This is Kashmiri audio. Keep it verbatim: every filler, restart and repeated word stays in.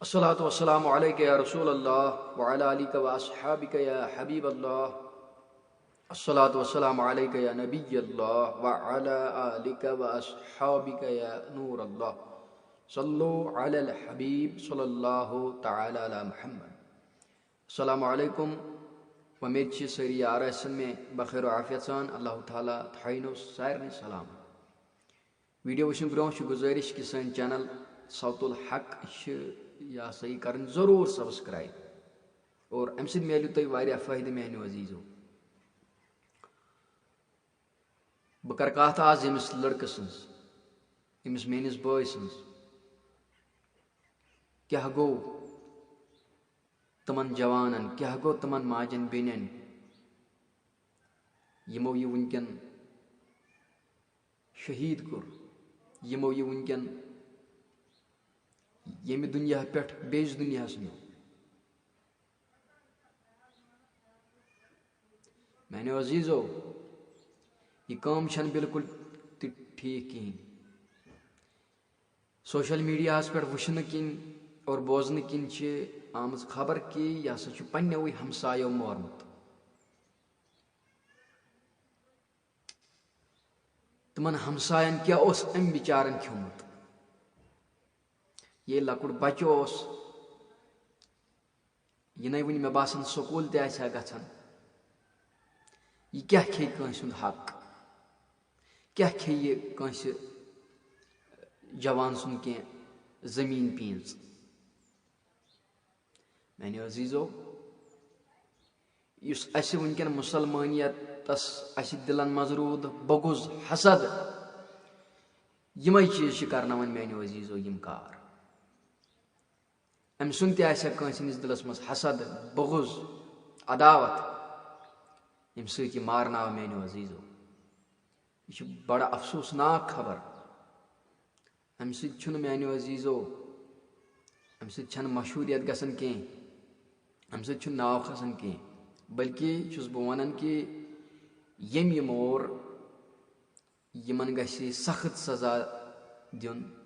الصلاة والسلام عليك يا رسول الله وعلى آلك وأصحابك يا حبيب الله. الصلاة والسلام عليك يا نبي الله وعلى آلك وأصحابك يا نور الله. صلوا على الحبيب صلى الله تعالى على محمد. السلام عليكم. وۄمید چھِ سٲری یار آسن مےٚ بخیر و عافیت سان۔ اللہ تعالیٰ تھاینو سارنٕے سلامت۔ ویڈیو وٕچھنہٕ برونٛہہ چھِ گُزٲرِش کہِ سٲنۍ چینل صوت الحق چھِ یہِ ہسا یہِ کرٕنۍ ضروٗر سبسکرایب، اور اَمہِ سۭتۍ میلیو تۄہہِ واریاہ فٲیدٕ میانیو عزیزو۔ بہٕ کرٕ کتھ آز ییٚمِس لڑکہٕ سٕنٛز، ییٚمِس میٲنِس بٲے سٕنٛز۔ کیٛاہ گوٚو تِمن جوانن، کیٛاہ گوٚو تِمن ماجن بیٚنٮ۪ن، یِمو یہِ وٕنکٮ۪ن شہیٖد کوٚر، یِمو یہِ وٕنکٮ۪ن ییٚمہِ دُنیا پٮ۪ٹھ بیٚیِس دُنیاہَس نیوٗ۔ میانیو عزیزو، یہِ کٲم چھَنہٕ بالکل تہِ ٹھیٖک کِہیٖنۍ۔ سوشل میڈیاہَس پٮ۪ٹھ وٕچھنہٕ کِنۍ اور بوزنہٕ کِنۍ چھِ آمٕژ خبر کہِ یہِ ہسا چھُ پننیوٕے ہمسایو مورمُت۔ تِمن ہمساین کیٛاہ اوس أمۍ بِچارن کھیوٚمُت؟ ییٚلہِ لۄکُٹ بچہٕ اوس، یہِ نے وٕنہِ مےٚ باسان سکوٗل تہِ آسہِ ہا گژھان، یہِ کیٛاہ کھیٚیہِ کٲنٛسہِ ہُنٛد حق؟ کیٛاہ کھیٚیہِ یہِ کٲنٛسہِ جوان سُنٛد کینٛہہ زٔمیٖن پیٖنٛژ؟ میانیو عزیزو، یُس اسہِ وٕنکٮ۪ن مُسلمٲنیتس اسہِ دِلن منٛز روٗد بغض، حسد، یِمے چیٖز چھِ کرناوان میانیو عزیزو یِم کار۔ أمۍ سُنٛد تہِ آسہِ ہا کٲنٛسہِ ہٕنٛدِس دِلس منٛز حسد، بغض، عداوت، ییٚمہِ سۭتۍ یہِ مارناو میانیو عزیزو۔ یہِ چھِ بڑٕ افسوسناک خبر۔ اَمہِ سۭتۍ چھُنہٕ میانیو عزیزو، اَمہِ سۭتۍ چھَنہٕ مشہوٗریت گژھان کینٛہہ، اَمہِ سۭتۍ چھُنہٕ ناو کھسان کینٛہہ، بلکہِ چھُس بہٕ وَنان کہِ ییٚمۍ یہِ مور، یِمَن گژھِ سخت سزا دیُن،